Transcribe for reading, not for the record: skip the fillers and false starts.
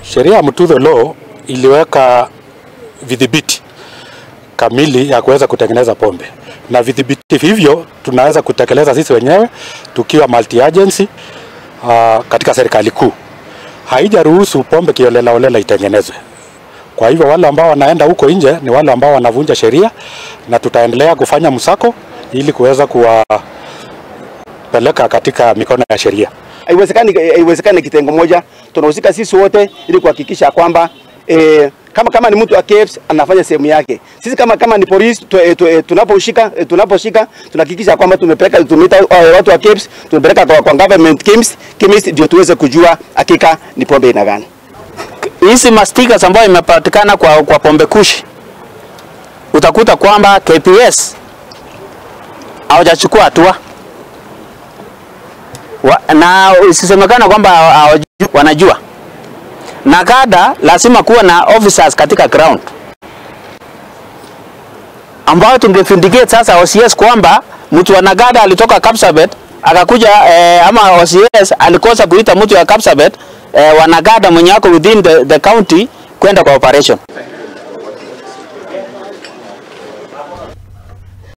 Sheria ya Mututho Law iliweka vidhibiti kamili ya kuweza kutengeneza pombe, na vidhibiti hivyo tunaweza kutekeleza sisi wenyewe tukiwa multi agency katika serikali kuu. Haijaruhusu pombe kiolela olela itengenezwe. Kwa hivyo wale ambao wanaenda huko nje ni wale ambao wanavunja sheria, na tutaendelea kufanya msako ili kuweza kuwapeleka katika mikono ya sheria. Haiwezekani kitengo moja, tunahusika sisi wote ili kuhakikisha kwamba kama ni mtu wa KEBS anafanya sehemu yake. Sisi kama ni polisi tunaposhika tunahakikisha kwamba tumepeleka, tumeita watu wa KEBS, tumepeleka kwa government chemist ndio tuweze kujua hakika ni pombe ina gani. Hizi mastika ambayo imepatikana kwa pombe kushi, utakuta kwamba KPS hawajachukua hatua. Na isisemekana kwamba wanajua. Na kada lazima kuwa na officers katika ground ambao tungefindicate sasa OCS kwamba mtu wa Nagada alitoka Kapsabet akakuja, ama OCS alikosa kuita mtu wa Kapsabet, wa Nagada mwenye wako within the county kwenda kwa operation.